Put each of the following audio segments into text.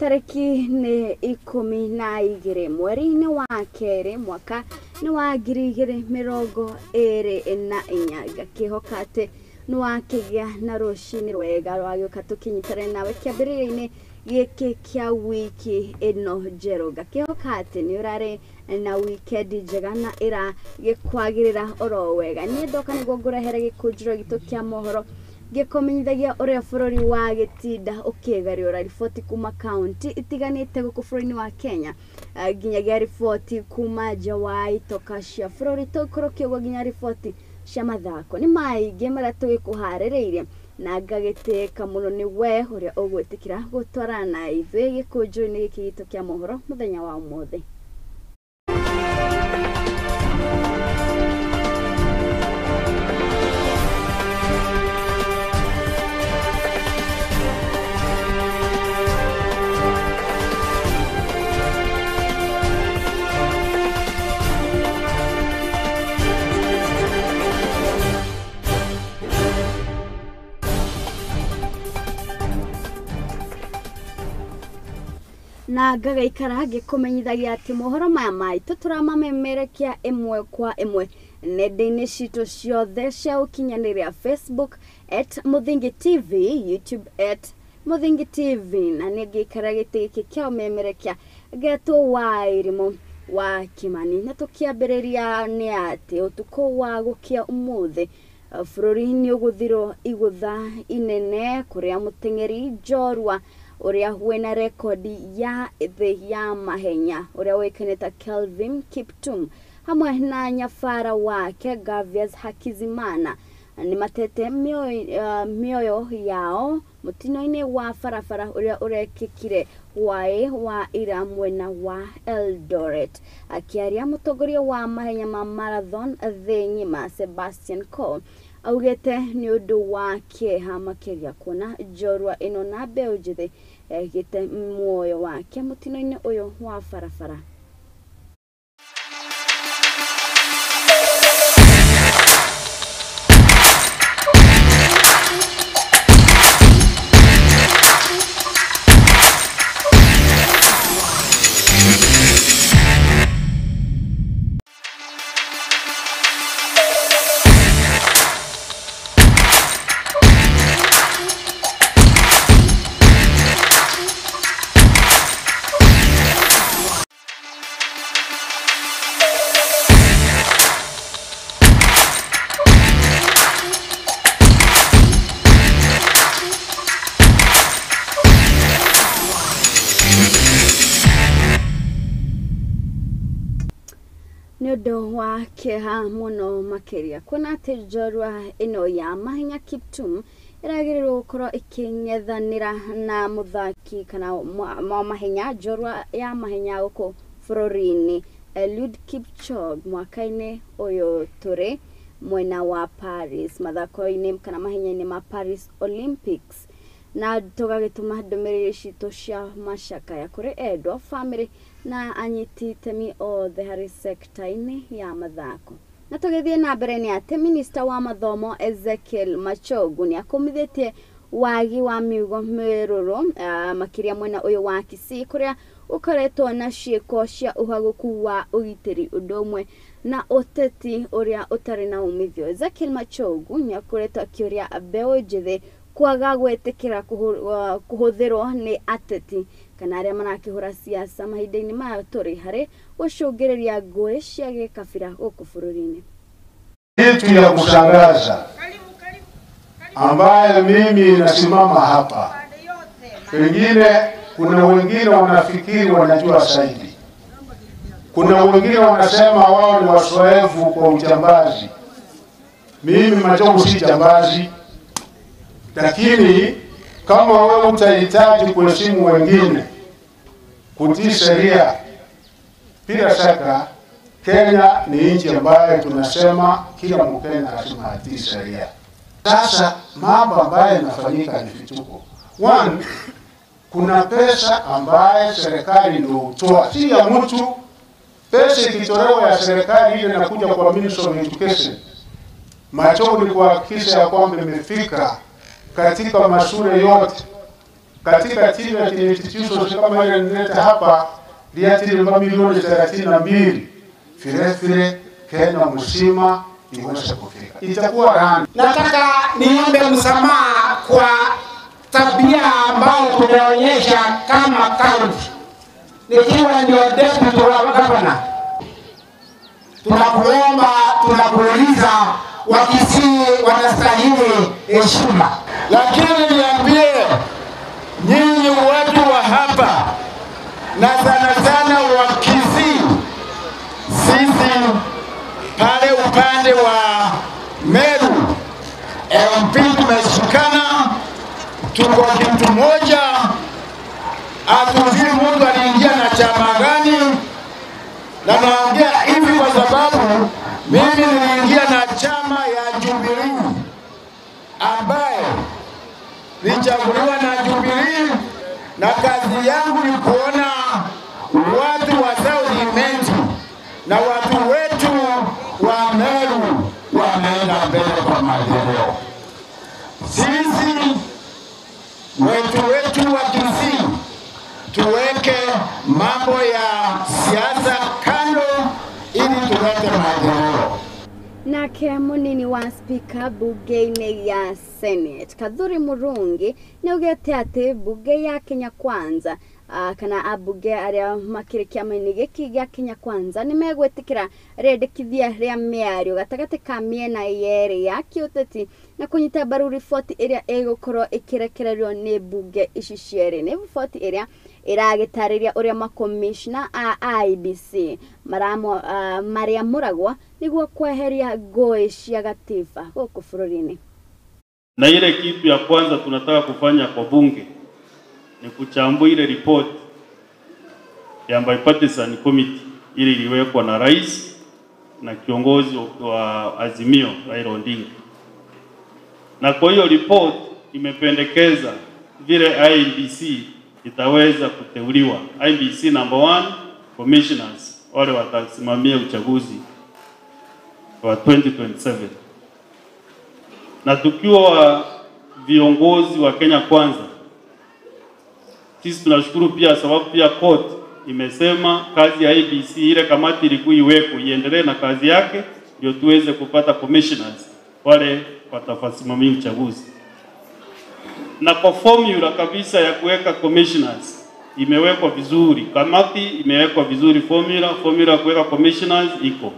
Tarĩki nĩ 12 mweri-inĩ wa kerĩ mwaka nĩ wa 2024. Ngakĩhoka atĩ nĩ wakĩgĩa na rũcinĩ rwega rwagĩũka tũkĩnyitane nawe kĩambĩrĩria-inĩ gĩkĩ kĩa wiki ĩno njerũ. Ngakĩhoka atĩ nĩ ũrarĩ na weekend njega na ĩragĩkwagĩrĩra oro wega. Niĩ ndoka nĩguo ngũrehere gĩkũnjĩro gitũ kĩa mohoro gĩkũmenyithagia ũrĩa bũrũri wa gĩtinda ũkĩgariũra riboti kuma kaunti itiganĩte gũkũ bũrũri-inĩ wa Kenya, nginyagia riboti kuma nja wa itoka cia bũrũri, tũikũrũkie ũguo nginya riboti cia mathako. Nĩ maingĩ marĩa tũgĩkũharĩrĩirie na ngagĩtĩĩka mũno nĩ we ũrĩa ũgwĩtĩkĩra gũtwarana na ithuĩ gĩkũnjũ-inĩ gĩkĩ gitũ kĩa mohoro mũthenya wa ũmũthĩ. Na ngagaikara ngĩkũmenyithagia atĩ mohoro maya maitũ tũramamemerekia ĩmwe kwa ĩmwe nenda-inĩ citũ ciothe cia ũkinyanĩria, Facebook at Muthingi TV, YouTube at Muthingi TV, na nĩ ngĩikara gĩtĩ gĩkĩ kĩa ũmemerekia ngetwo wa Irimũ wa Kimani. Na tũkĩambĩrĩria nĩ atĩ ũtukũ wa gũkĩa ũmũthĩ bũrũri nĩ ũgũthirwo igũtha inene kũrĩa mũteng'eri njorua ũrĩa wĩna rekondi ya thĩ ya mahenya ũrĩa ũĩkaine ta Kelvin Kiptum hamwe na nyabara wake Gavias Hakizimana nĩ matete mĩoyo yao mũtino-inĩ wa barabara ũrĩa ũrekĩkire hwaĩ wa ira mwena wa Eldoret. Akĩaria mũtongoria wa mahenya ma marathon thĩ ng'ima Sebastian Coe augĩte nĩ ũndũ wa kĩeha makĩria kuona njorua ĩno na mbeũ njĩthĩ ĩgĩte muoyo wake mũtino-inĩ ũyũ wa barabara. Nĩ ũndũ wa kĩeha mũno makĩria kuona atĩ njorua ĩno ya mahenya Kiptum ĩragĩrĩirwo gũkorwo ĩkĩng'ethanĩra na mũthaki kana wa mahenya njorua ya mahenya gũkũ bũrũri-inĩ Eliud Kipchoge mwaka-inĩ ũyũ tũrĩ mwena wa Paris mathako-inĩ kana mahenya-inĩ ma Paris Olympics. Na tũgagĩtũma ndũmĩrĩri citũ cia macakaya kũrĩ endwa, bamĩrĩ na anyiti itemi othe harĩ sekta-inĩ ya mathako. Na tũgĩthiĩ na mbere nĩ atĩ minista wa mathomo Ezekiel Machogu nĩ akũmithĩtie wagi wa miugo mĩrũrũ makĩria mwena ũyũ wa Kisii kũrĩa ũkoretwo na ciĩko cia ũhagũku wa ũgitĩri ũndũ ũmwe na ũteti ũrĩa ũtarĩ na umithio. Ezekiel Machogu nĩ akoretwo akĩũria mbeũ njĩthĩ kwaga gwĩtĩkĩra kũhũthĩrwo nĩ ateti kana arĩa marakĩhũra siasa mahinda-inĩ maya tũrĩ harĩ gũcũngĩrĩria ngũĩ cia gĩkabira gũkũ bũrũri-inĩ. Kitu ya kushangaza ambaye mimi nasimama hapa, pengine kuna wengine wanafikiri wanajua zaidi, kuna wengine wanasema wao ni wazoefu kwa ujambazi. Mimi Machogu si jambazi, lakini kama wewe utahitaji kuheshimu wengine, kutii sheria, bila shaka Kenya ni nchi ambayo tunasema kila Mkenya lazima atii sheria. Sasa mambo ambayo yanafanyika ni vituko. One, kuna pesa ambayo serikali ndio hutoa, si ya mtu. Pesa ikitolewa ya serikali ile inakuja kwa Ministry of Education. Machogu ni kuhakikisha ya kwamba imefika katika mashule yote. Katika TVET institutions kama ile nileta hapa liatiri milioni 32 vile vile Kenya mzima iweze kufika. Itakuwa rani. Nataka niombe msamaha kwa tabia ambayo tumeonyesha kama county. Nikiwa ndio deputy wa governor, tunakuomba, tunakuuliza, Wakisii wanastahili heshima. Lakini niambie nyinyi watu wa hapa na sana sana wa Kisii, sisi pale upande wa Meru MP tumeshikana, tuko kitu moja. Hatujui mtu aliingia na chama gani, na naongea hivi kwa sababu mimi niliingia na chama ya Jubilee ambaye nilichaguliwa na Jubilee, na kazi yangu ni kuona watu wa South Imenti na watu wetu wa Meru wameenda mbele kwa maendeleo. Sisi wetu wa Kisii tuweke mambo ya siasa kando ili tulete maendeleo. Nake munini wa spika bunge-inĩ ya Senate Kathuri Murungi nĩaugĩte atĩ bunge ya Kenya Kwanza kana abunge arĩa makĩrĩ kĩama-inĩ gĩkĩ gĩa Kenya Kwanza nĩmegwĩtĩkĩra rĩendekithia rĩa mĩario gatagatĩ ka mĩena yerĩ ya kĩũteti na kũnyita mbaru riboti ĩrĩa ĩgũkorwo ĩkĩrekererio nĩ bunge ici cierĩ. Nĩ riboti ĩrĩa ĩragĩtarĩria ũrĩa makomishna a IEBC marĩamũragwo nĩguo kweheria ngũĩ cia gatiba gũkũ bũrũri-inĩ. Na ile kitu ya kwanza tunataka kufanya kwa bunge ni kuchambua ile report ya bipartisan committee ile iliwekwa na rais na kiongozi wa Azimio Raila Odinga. Na kwa hiyo report imependekeza vile IEBC itaweza kuteuliwa. IEBC number 1 commissioners wale watasimamia uchaguzi wa 2027. Na tukiwa viongozi wa Kenya Kwanza, sisi tunashukuru pia sababu pia court imesema kazi ya IEBC ile kamati ilikuwa iwekwe iendelee na kazi yake ndio tuweze kupata commissioners wale watafasimamia uchaguzi. Na kwa formula kabisa ya kuweka commissioners imewekwa vizuri, kamati imewekwa vizuri, formula ya kuweka commissioners iko.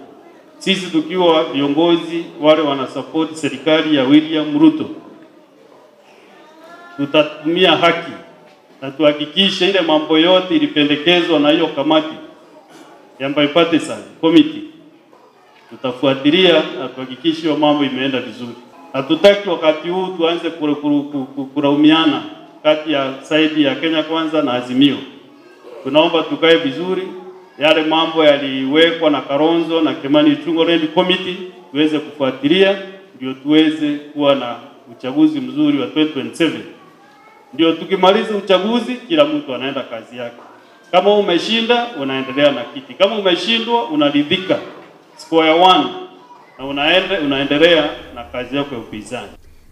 Sisi tukiwa viongozi wale wanasupport serikali ya William Ruto tutatumia haki na tuhakikishe ile mambo yote ilipendekezwa na hiyo kamati ya bipartisan committee tutafuatilia na tuhakikishe hiyo mambo imeenda vizuri. Hatutaki wakati huu tuanze kulaumiana kati ya saidi ya Kenya Kwanza na Azimio. Tunaomba tukae vizuri, yale mambo yaliwekwa na Kalonzo na Kimani Ichung'wah Land Committee tuweze kufuatilia ndio tuweze kuwa na uchaguzi mzuri wa 2027. Ndio tukimaliza uchaguzi kila mtu anaenda kazi yake. Kama umeshinda unaendelea na kiti, kama umeshindwa unaridhika square one na unaendelea na kazi yako ya upinzani.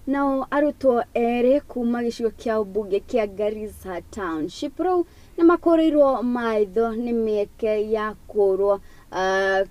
Nao arutwo erĩ kuma gĩcigo kĩa ũmbunge kĩa Garissa Township rĩu nĩmakũrĩirwo maitho nĩ mĩeke ya kũrwo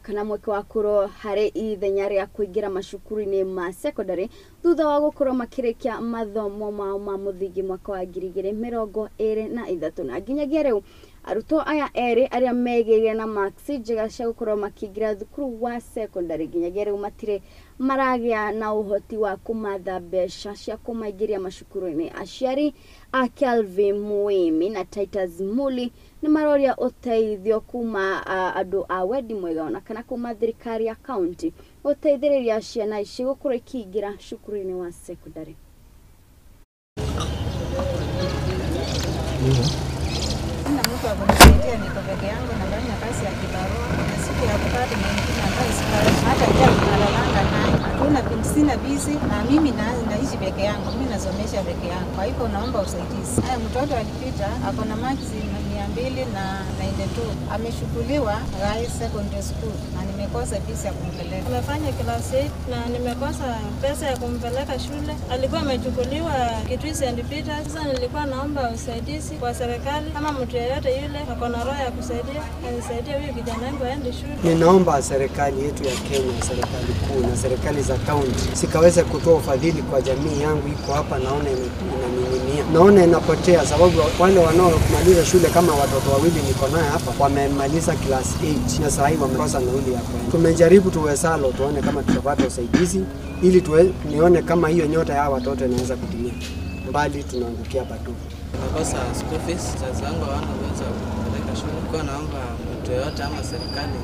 kana mweke wa kũrwo harĩ ithenya rĩa kũingĩra macukuru-inĩ ma secondary thutha wa gũkorwo makĩrĩkia mathomo mao ma mũthingi mwaka wa 2023 na nginyagia rĩu arutwo aya erĩ arĩa megĩire na marks njega cia gũkorwo makĩingĩra thukuru wa secondary nginyagia rĩu matirĩ maragĩa na ũhoti wa kũmatha mbeca cia kũmaingĩria macukuru-inĩ. Aciari a Kelvin Muimi na Titus Muli nĩ maroria ũteithio kuma andũ a wendi mwega ona kana kuma thirikari ya county gũteithĩrĩria ciana ici gũkorwo ikĩingĩra cukuru-inĩ wa secondary. Sina mtu wa kunisaidia, niko peke yangu, nafanya kazi ya kibarua na siku ya kupata mwingine ambaye hata jana nalalanga naye. Hatuna, sina bizi na mimi naishi peke yangu, mimi nasomesha peke yangu. Kwa hivyo naomba usaidizi. Haya, mtoto alipita ako na marks 292. Ameshukuliwa Rai Secondary School na nimekosa pesa ya kumpeleka. Amefanya class 8 na nimekosa pesa ya kumpeleka shule. Alikuwa amechukuliwa Kitui St. Peters. Sasa nilikuwa naomba usaidizi kwa serikali, kama mtu yeyote yule ako na roho ya kusaidia, anisaidie huyu kijana wangu aende shule. Ninaomba serikali yetu ya Kenya, serikali kuu na serikali za kaunti sikaweze kutoa ufadhili kwa jamii yangu iko hapa, naona inaning'inia, naona inapotea, sababu wale wanaomaliza shule kama watoto wawili niko naye hapa wamemaliza class 8 na sasa hivi wamekosa nauli ya kwenda. Tumejaribu tuwezalo, tuone kama tutapata usaidizi ili nione kama hiyo nyota ya watoto inaweza kutimia. Mbali tunaangukia patupu. Nimekosa school fees, wazazi wangu hawana uwezo wa kunipeleka shule. Kwa naomba mtu yeyote ama serikali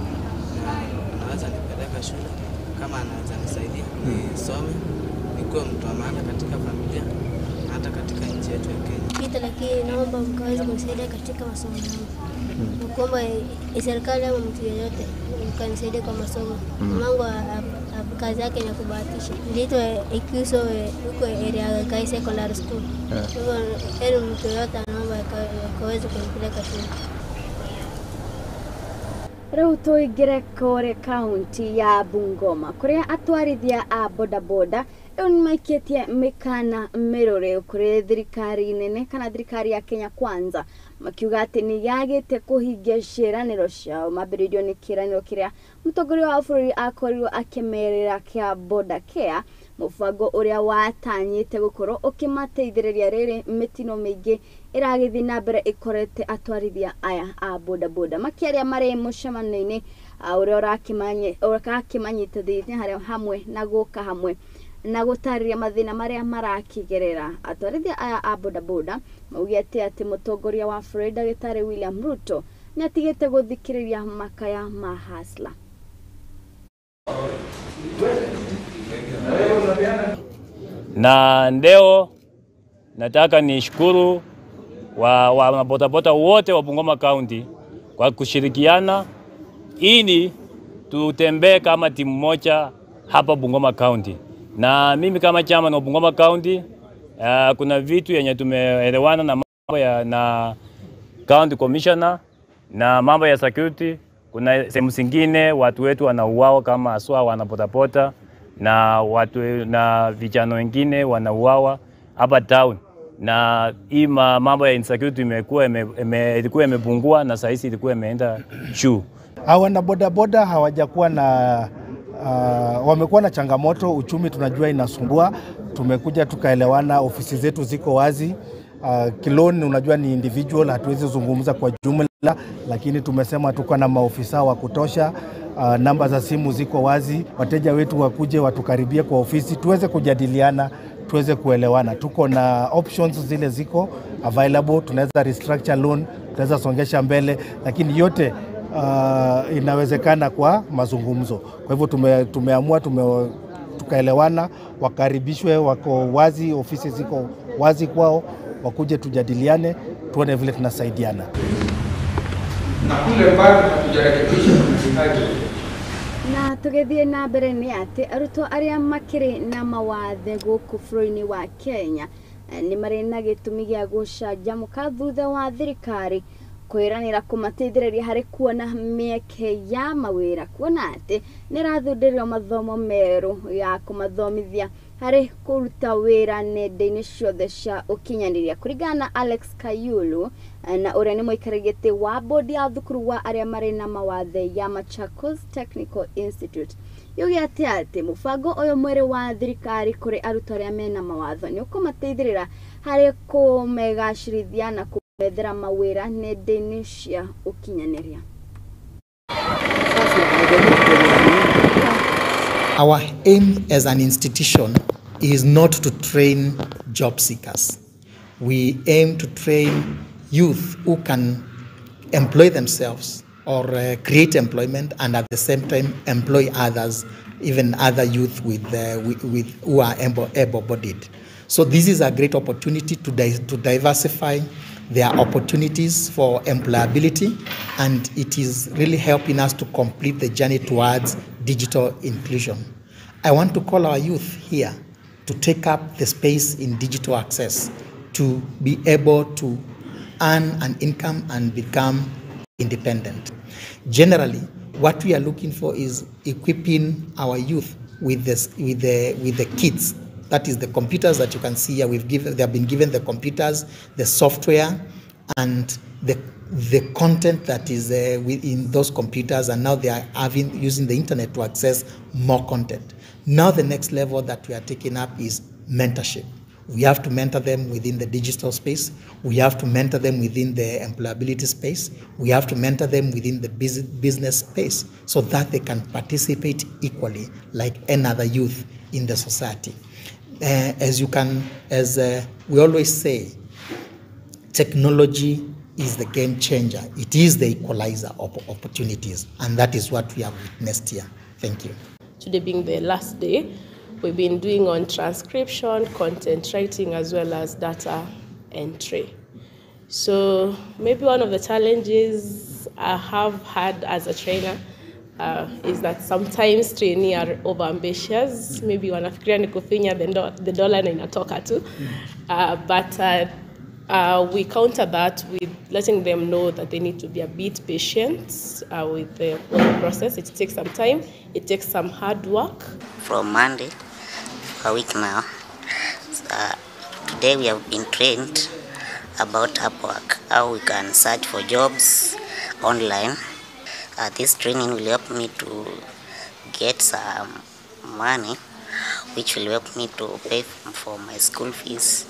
anaweza nipeleka shule, kama anaweza nisaidia nisome, nikuwe mtu wa maana katika familia na hata katika nchi yetu ya Kenya. Pita, lakini naomba mkaweze kunisaidia katika masomo yangu. Nakuomba serikali ama mtu yeyote mkanisaidia kwa masomo. Mamangu kazi yake ni kubahatisha. Niliitwa Ikuso huko area Kai Secondary School. Kwa hivyo mtu yeyote anaomba akaweze kunipeleka shule. Rĩu tũingĩre kũrĩ kaunti ya Bungoma kũrĩa atwarithia a bodaboda rĩu nĩmaikĩtie mĩkana mĩrũrĩ kũrĩ thirikari nene kana thirikari ya Kenya Kwanza, makiuga atĩ nĩ yagĩte kũhingia ciĩranĩro ciao. Mambĩrĩirio nĩ kĩĩranĩro kĩrĩa mũtongoria wa bũrũri akorirwo akĩmerĩra kĩa Boda Care, mũbango ũrĩa watanyĩte gũkorwo ũkĩmateithĩrĩria rĩrĩ mĩtino mĩingĩ ĩragĩthiĩ na mbere ĩkorete atwarithia aya a bodaboda. Makĩaria marĩ mũcemanio-inĩ ũrĩa ũrakĩmanyitithania harĩa hamwe na gũka hamwe na gũtarĩria mathĩna marĩa marakigerera, atwarithia aya a bodaboda maugĩte atĩ mũtongoria wa bũrũri ndagĩtarĩ William Ruto nĩatigĩte gũthikĩrĩria makaya ma hasla. Na leo nataka nishukuru wa bodaboda wote wa Bungoma County kwa kushirikiana ili tutembee kama timu moja hapa Bungoma County. Na mimi kama chama na Bungoma County, kuna vitu yenye tumeelewana na mambo ya na County Commissioner na mambo ya security. Kuna sehemu zingine watu wetu wanauawa kama aswa wanapotapota na watu na vijana wengine wanauawa hapa town, na hii mambo ya insecurity imekuwa ilikuwa imepungua na sasa ilikuwa imeenda juu. Hawa bodaboda hawajakuwa na wamekuwa na changamoto, uchumi tunajua inasumbua. Tumekuja tukaelewana, ofisi zetu ziko wazi. Kiloni unajua ni individual, hatuwezi zungumza kwa jumla, lakini tumesema tuko na maofisa wa kutosha. Namba za simu ziko wazi, wateja wetu wakuje watukaribie kwa ofisi tuweze kujadiliana, tuweze kuelewana. Tuko na options zile ziko available, tunaweza restructure loan, tunaweza songesha mbele, lakini yote inawezekana kwa mazungumzo. Kwa hivyo tumeamua tukaelewana, wakaribishwe, wako wazi, ofisi ziko wazi kwao, wakuje tujadiliane, tuone vile tunasaidiana. Na kule bado hatujarekebisha tunahitaji. Na tugithie na mbere ni ati arutwo aria makiri na mawathe guku bũrũri-inĩ wa Kenya nĩ marĩ na gĩtũmi gĩa gũcanjamũka thutha wa thirikari kwĩranĩra kũmateithĩrĩria harĩ kuona mĩeke ya mawĩra, kuona atĩ nĩ ĩrathundũrirwo mathomo merũ ya kũmathomithia harĩ kũruta wĩra nenda-inĩ ciothe cia ũkinyanĩria. Kũringana na Alex Kayulu na ũrĩa nĩ mũikarĩri gĩtĩ wa bodi ya thukuru wa arĩa marĩ na mawathe ya Machakos Technical Institute, yugĩte atĩ mũbango ũyũ mwerũ wa thirikari kũrĩ arutwo arĩa mena mawatho nĩ ũkũmateithĩrĩra harĩ kũmegacĩrithia na kũmethera mawĩra nenda-inĩ cia ũkinyanĩria. Our aim as an institution is not to train job seekers. We aim to train youth who can employ themselves or create employment and at the same time employ others, even other youth with who are able-bodied. So this is a great opportunity to diversify their opportunities for employability, and it is really helping us to complete the journey towards digital inclusion. I want to call our youth here to take up the space in digital access, to be able to earn an income and become independent. Generally, what we are looking for is equipping our youth with the kits. That is the computers that you can see here. They have been given the computers, the software, and the content that is within those computers, and now they are using the internet to access more content. Now the next level that we are taking up is mentorship. We have to mentor them within the digital space. We have to mentor them within the employability space. We have to mentor them within the business space so that they can participate equally like any other youth in the society. As we always say, technology is the game changer. It is the equalizer of opportunities, and that is what we have witnessed here. Thank you. Today being the last day, we've been doing on transcription, content writing, as well as data entry. So maybe one of the challenges I have had as a trainer is that sometimes trainees are overambitious. Maybe wanafikiria ni kufinya the dollar na inatoka tu. But we counter that with letting them know that they need to be a bit patient with the whole process. It takes some time. It takes some hard work. From Monday, for a week now, today we have been trained about Upwork, how we can search for jobs online. This training will help me to get some money, which will help me to pay for my school fees,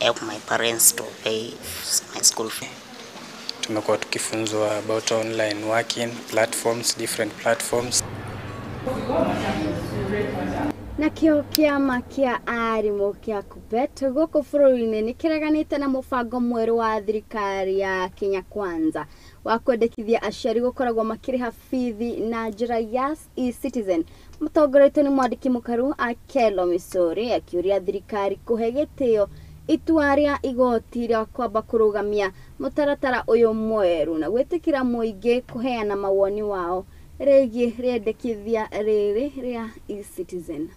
help my parents to pay my school fee. Tumekuwa tukifunzwa about online working platforms, different platforms. Nakio kiama kia arimũ kia KUPPET gũkũ bũrũri-inĩ nĩkĩreganĩte na mũbango mwerũ wa thirikari ya Kenya Kwanza wa kwendekithia aciari gũkoragwo makĩrĩha bithi na njĩra ya eCitizen. Mũtongoretio nĩ mwandĩki mũkaru Akelo Misori akiũria thirikari kũhe gĩtĩo itua rĩa igoti rĩa kwamba kũrũgamia mũtaratara ũyũ mwerũ na gwĩtĩkĩra mũingĩ kũheana mawoni wao rĩgiĩ rĩendekithia rĩrĩ rĩa eCitizen.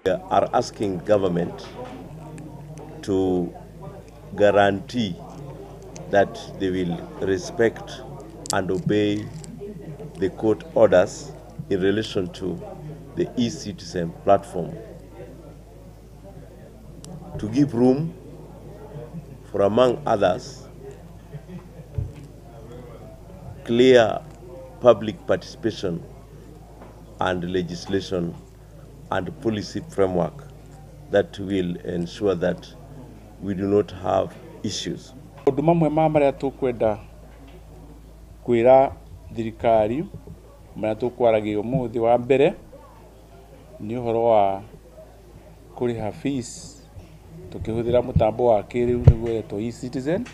We are asking government to guarantee that they will respect and obey the court orders in relation to the eCitizen platform, to give room for, among others, clear public participation and legislation and policy framework that will ensure that we do not have issues. Maũndũ mamwe ma marĩa tũkwenda kwĩra thirikari marĩa tũkwaragia ũmũthĩ, wa mbere nĩ ũhoro wa kũrĩha fees tũkĩhũthĩra mũtambo wa kĩrĩu nĩguo wetwo eCitizen.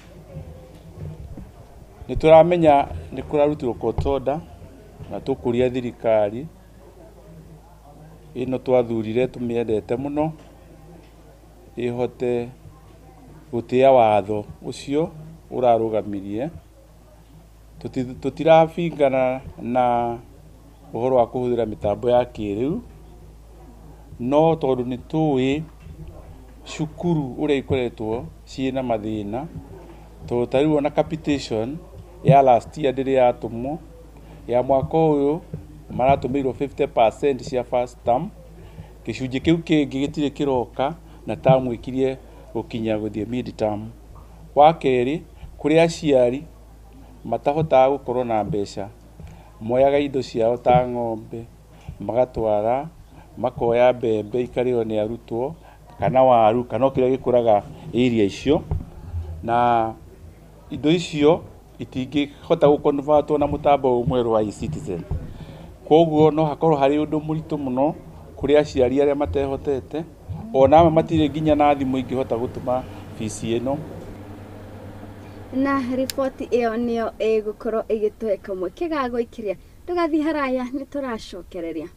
Nĩ tũramenya nĩ kũrarutirwo court order na tũkũria thirikari ĩno twathurire tũmĩendete mũno ĩhote gũtĩa watho ũcio ũrarũgamirie. Tũtirabingana na ũhoro wa kũhũthĩra mĩtambo ya kĩrĩu, no tondũ nĩ tũĩ cukuru ũrĩa ikoretwo ciĩna mathĩna, tondũ ta rĩu ona capitation ya last year ndĩrĩ yatũmwo, ya mwaka ũyũ maratũmĩirwo 50% cia first term, gĩcunjĩ kĩu kĩngĩ gĩtirĩ kĩroka na term ĩkirie gũkinya gũthiĩ mid term. Wa kerĩ, kũrĩ aciari matahotaga gũkorwo na mbeca, moyaga indo ciao ta ng'ombe magatwara, makoya mbembe ikarĩo nĩ arutwo kana waru kana o kĩrĩa gĩkũraga area icio, na indo icio itingĩhota gũconvertwo na mũtambo ũyũ mwerũ wa eCitizen. Koguo no hakorwo harĩ ũndũ mũritũ mũno kũrĩ aciari arĩa matehotete, ona amwe matirĩ nginya na thimũ ingĩhota gũtũma fees ĩno. Na riboti ĩyo nĩyo ĩgũkorwo ĩgĩtũhe kamweke ga gũikĩria. Ndũgathiĩ haraya, nĩ tũracokereria.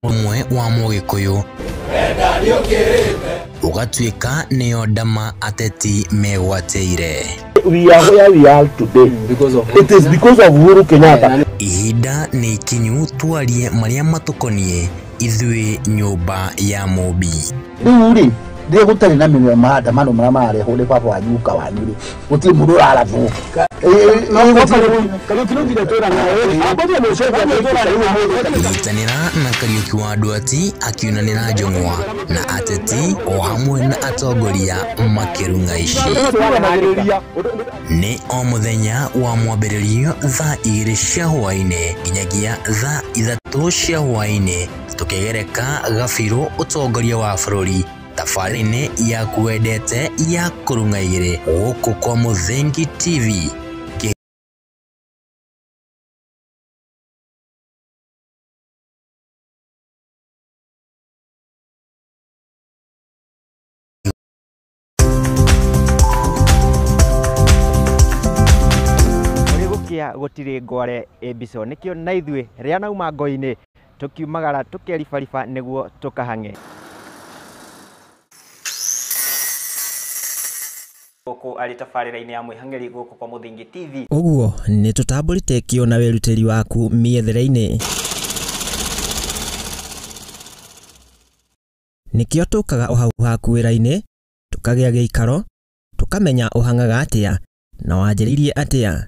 Ũmwe wa Mũgĩkũyũ ũgatuĩka nĩyo ndama ateti megwatĩire. We are where we are today. Because of it is because of Uhuru Kenyatta. Ihinda nĩ ikinyu twarie marĩa matũkoniĩ ithuĩ nyũmba ya Mũmbi. Rĩu rĩ rĩrĩa gũtarĩ na maandamano marĩa mararehwo nĩ baba wanyu guka wanyu rĩ gũtirĩ mũndũ ũrarathwo. Nyitanĩra na Kariũki wa Nduati akiunanĩra njũng'wa na ateti o hamwe na atongoria makĩrung'a ici. Nĩ o mũthenya wa mwambĩrĩrio thaa 2 cia hwaĩ-inĩ nginyagia thaa 3 cia hwaĩ-inĩ tũkĩgereka gabirũ ũtongoria wa bũrũri tabarĩra-inĩ yaku wendete ya kũrung'a igĩrĩ gũkũ kwa Mũthingi TV. Gũtirĩ ngware ĩmbico nĩkĩo na ithuĩ rĩa nauma ngo-inĩ tũkiumagara tũkeribariba nĩguo tũkahang'e gũkũ arĩ tabarĩra-inĩ ya mwĩhang'eri gũkũ kwa Mũthingi TV. Ũguo nĩ tũtambũrĩte kĩo na wĩrutĩri waku mĩethere-inĩ nĩkĩo tũkaga o hau haku wĩra-inĩ tũkagĩa gĩikaro tũkamenya ũhang'aga atĩa na wanjĩrĩirie atĩa.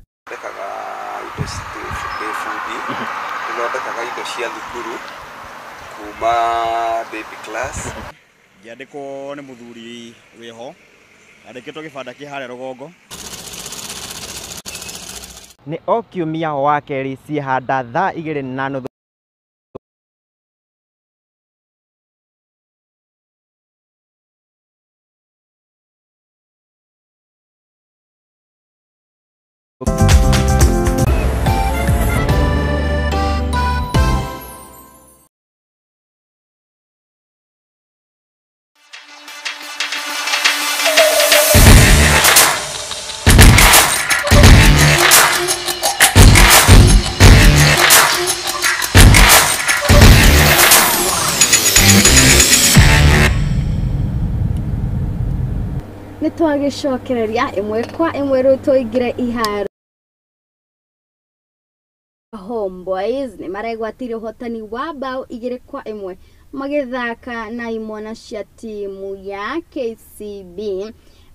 Indo ndĩ bundi nĩthondekaga indo cia thukuru kuma baby class. Ngĩandĩkwo nĩ mũthuri wĩho andĩkĩtwo gĩbanda kĩ harĩa rũgongo. Nĩ o kiumia wa kerĩ ciĩhanda thaa 2:30. Nĩtwagĩcokereria ĩmwe kwa ĩmwe rĩu tũingĩre iharo. Homeboys nĩ maregwatĩire ũhotani wa bao 2-1 magĩthaka na imwana cia timu ya KCB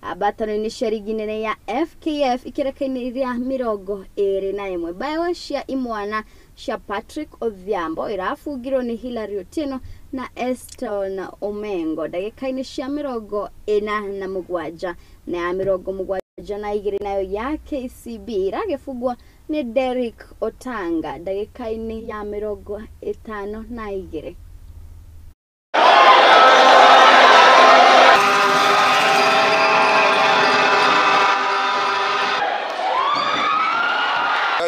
ambatano-inĩ cia rigi nene ya FKF ikereka-inĩ rĩa 21. Bao cia imwana cia Patrick Odhiambo irabungirwo nĩ Hilary Otieno na Eston Omengo ndagĩka-inĩ cia 47 na ya 72 nayo ya KCB iragĩbungwo nĩ Derrick Otanga ndagĩka-inĩ ya 52.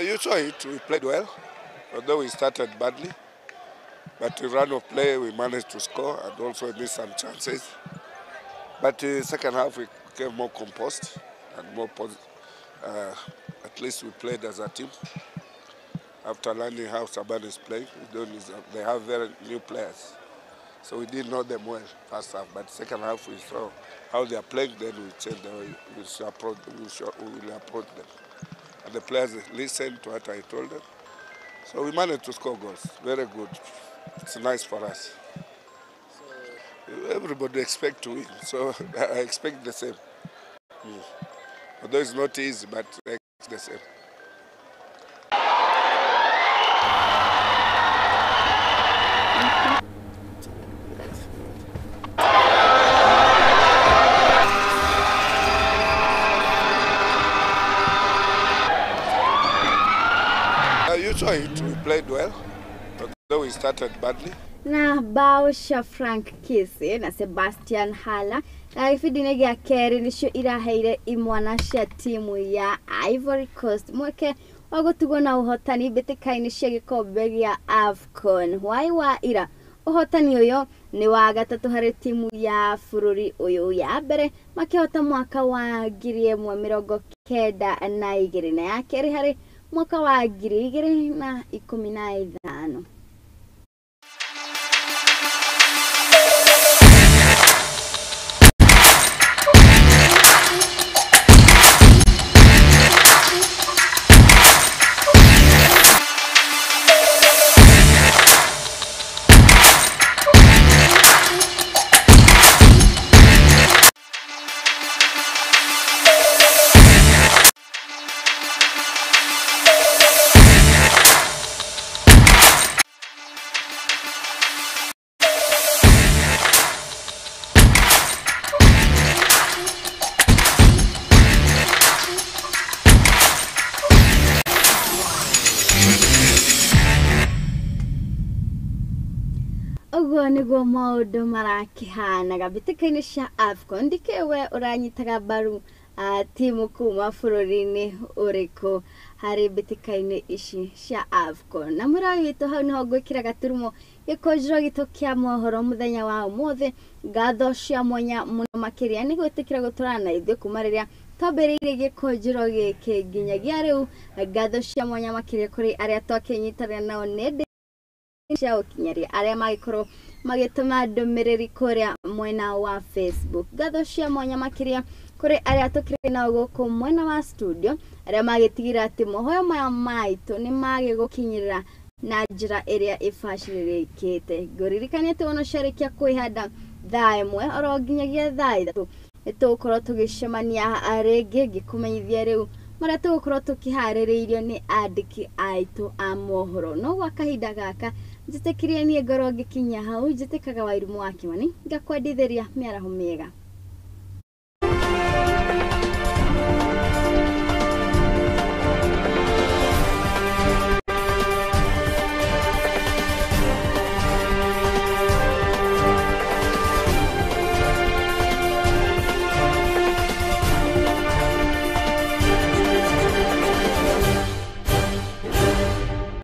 You saw it, we played well, although we started badly. But in run of play, we managed to score and also missed some chances. But the second half, we became more composed and more at least we played as a team. After learning how Saban is playing, they have very new players. So we didn't know them well first half, but second half we saw how they are playing, then we changed the way we will approach them. And the players listened to what I told them. So we managed to score goals. Very good. It's nice for us. Everybody expects to win, so I expect the same. Although it's not easy, but I expect the same. You saw it, we played well, although we started badly. Na bao cia Frank Kisi na Sebastian Hala na gĩbindi-inĩ gĩa kerĩ nĩcio iraheire imwana cia timu ya Ivory Coast mweke wa gũtigwo na ũhotani mbĩtĩka-inĩ cia gĩkombe gĩa AFCON. Hwaĩ wa ira ũhotani ũyũ nĩ wa gatatũ harĩ timu ya bũrũri ũyũ, ya mbere makĩhota mwaka wa 1992 na ya kerĩ harĩ mwaka wa 2015. Ũguo nĩguo maũndũ marakĩhanaga mbĩtĩka-inĩ cia AFCON. Ndikĩũĩ we ũranyitaga mbaru timu kuma bũrũri-inĩ ũrĩkũ harĩ mbĩtĩka-inĩ ici cia AFCON. Na mũrawi witũ, hau nĩho ngwĩkĩra gaturumo gĩkũnjĩro gitũ kĩa mohoro mũthenya wa ũmũthĩ. Ngatho cia mwanya mũno makĩria nĩ gwĩtĩkĩra gũtwarana na ithuĩ kuma rĩrĩa twambĩrĩirie gĩkũnjĩro gĩkĩ nginyagia rĩu. Ngatho cia mwanya makĩria kũrĩ arĩa twakĩnyitanĩra nao nenda cia ũkinyanĩria, arĩa magĩkorwo magĩtũma ndũmĩrĩri kũrĩa mwena wa Facebook. Ngatho cia mwanya makĩria kũrĩ arĩa tũkĩrĩ nao gũkũ mwena wa studio, arĩa magĩtigĩra atĩ mohoro maya maitũ nĩ magĩgũkinyĩrĩra na njĩra ĩrĩa ĩbacĩrĩrĩkĩte. Ngũririkania atĩ wona ciarĩkia kwĩhanda thaa 1 oro nginyagia thaa 3, nĩ tũgũkorwo tũgĩcemania rĩngĩ ngĩkũmenyithia rĩu marĩa tũgũkorwo tũkĩharĩrĩirio nĩ andĩki aitũ a mohoro. No gwa kahinda gaka, njĩtĩkĩrie niĩ ngorwo ngĩkinyia hau. Njĩtĩkaga Wairimũ wa Kĩmani, ngakwendithĩria mĩaraho mĩega.